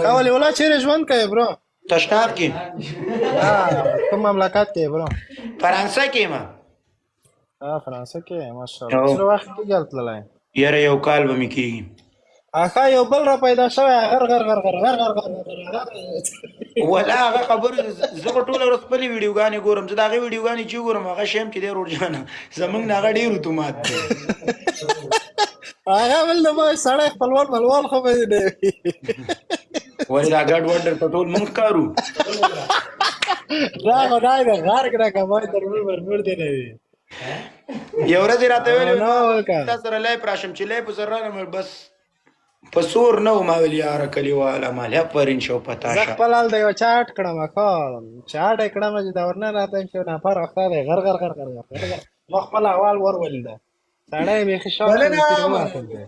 ښه ولی چیرې ژوند کوې برو؟ تشناب کې. کوم مملکت کې برو؟ فرانسه کې ما. فرانسه کې، ماشاءالله. څومره وخت کېږي هلته تللی؟ یاره یو کال به مې کېږي. اخا یو بل را پیدا شوی، غر غر غر غر غر غر غر غر. ولا هغه خبرې زه خو ټوله ورځ خپلې ویډیوګانې ګورم. زه د هغې ویډیوګانې چې ګورم، هغه شیم چې دی ورور جانه، زمونږ نه هغه ډېر اتومات دی. هغه بل د ما سړی خپلوان ملوان خو به نه وي. ولې دا ګډ وډ درته ټول مونږ ښکارو؟ دا خدای د غر کړه کمای تر مور دی نه وي. یو ورځ یې راته ویلې تا سره live راشم، چې live سره رالم بس په سور نه و. ما ویل یاره کلیواله مال افرین شو پتا زه شه. خپل حال د یو چاټ کړم، ښه چاټ یې کړم چې دا ورنه راته شو نفر اخته دی غر غر غر غر غر غر. ما خپل احوال ور ولیده، سړی بیخي شاک بلنه. شو، ترې ووتل دی.